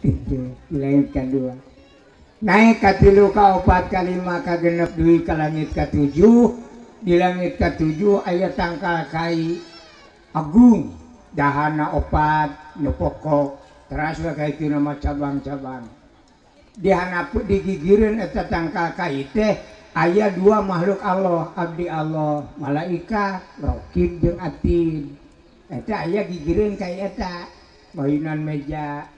Itu di langit kadua. Naik ka 3 ka 4 ka 5 ka 6 dugi ka langit ka 7. Di langit ka 7 aya tangkal kai agung dahana 4 nu pokok teras we ka itu nama cabang-cabang. Di handap digigireun eta tangkal kai teh aya 2 makhluk Allah, abdi Allah, malaikat Raqib jeung Atid. Eta aya gigireun kai eta mainan meja.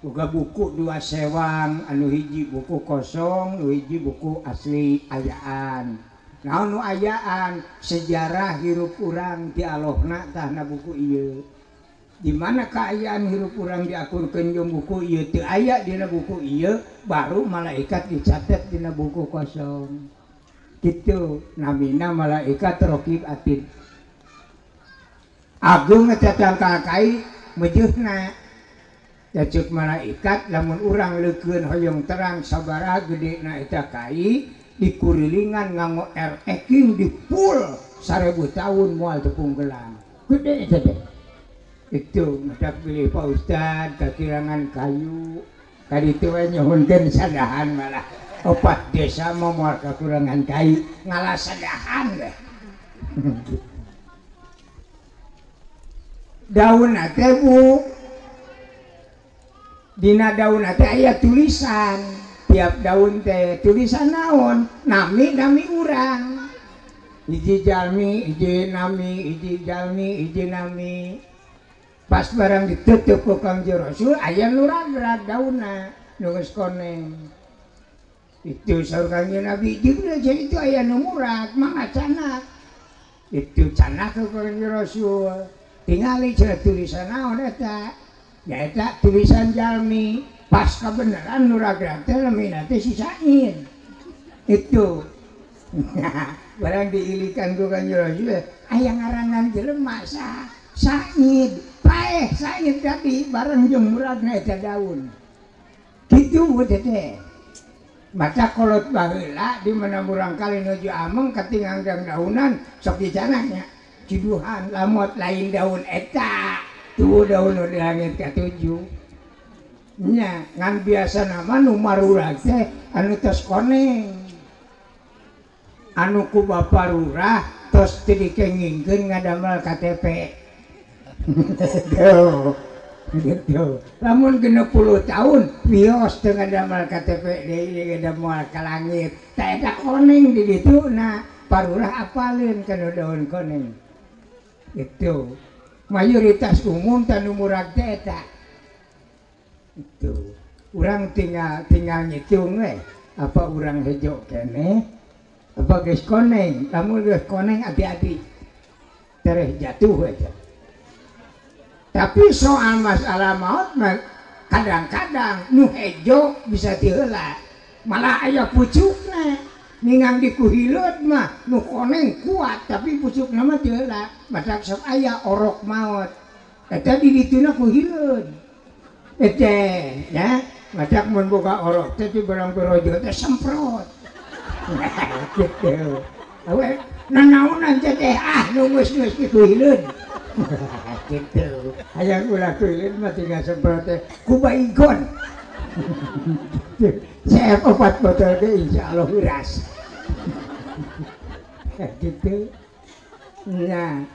Boga buku 2 sewang, anu hiji buku kosong, nu hiji buku asli ayaan. Naon nu ayaan? Sejarah hirup urang ti Allahna tah na buku ieu. Di mana kaayaan hirup urang diakurkeun jeung buku ieu teu aya dina buku ieu, baru malaikat dicatet dina buku kosong. Kitu namina malaikat Raqib Atid. Agung eta tangkal kai mejeuhna. Cek malaikat lamun urang leukeun hoyong terang sabaraha gedena eta kai dikurilingan nganggo ereking dipul 1000 tahun moal tepung gelang. Gede eta teh. Itu matak pilih Pak Ustad kakirangan kayu. Kaditu we nyuhunkeun sadahan malah. 4 desa mah moal kakurangan kai, ngalah sadahan we. Daun teh Bu. Dina daun teh aya tulisan, tiap daun teh tulisan naon, nami-nami urang. Hiji jalmi, hiji nami, hiji jalmi, hiji nami. Pas barang ditutup ku Kangjeng Rasul aya nu ragrag daunna, nu geus koneng. Itu saur Kangjeng Nabi Jibril jadi itu aya nu murag, mangga canak. Itu canak ku Kangjeng Rasul. Tingali cenah tulisan naon eta. Nyaeta tulisan jalmi pas kebenaran nu ragrag teh lemina teh si Said. Itu barang diilikan ku Kanjeng Rasul aya ngarangan jelema sa Said paeh Said tadi bareng jeung muragna eta daun. Kitu teh. Mata kolot baheula di mana murang kali nuju ameng katingang daunan sok dicanaknya ciduhan lamot lain daun eta. Tuh daun di langit ka-7 nya ngan biasa nama nu marurag teh anu tos koneng anu ku bapa lurah tos teu dikengingkeun ngadamel KTP gitu. Lamun 60 tahun wios teu ngadamel KTP deui ngadamel ka langit tah eta koneng di ditu na parurah apaleun kana daun koneng gitu. Mayoritas umum tanu murag teh eta. Itu. Urang tinggal ngitung we, apa urang hejo keneh, apa geus koneng, lamun geus koneng hati-hati. Tereh jatuh aja. Tapi soal masalah maut kadang-kadang nu hejo bisa tiheula. Malah aya pucukna. Ningang di kuhileut mah nu koneng kuat tapi pucukna mah teu heula. Matak sok aya orok maot. Eta di dituna kuhileut. Eta ya, matak mun boga orok teh ti barang berojo teh semprot. Gitu. Awe nanaonan teh ah nu geus-geus di kuhileut. Gitu. Hayang ulah kuhileut mah tinggal semprot teh ku baigon. Saya 4 botol teh insyaallah beras. Gitu. Nah,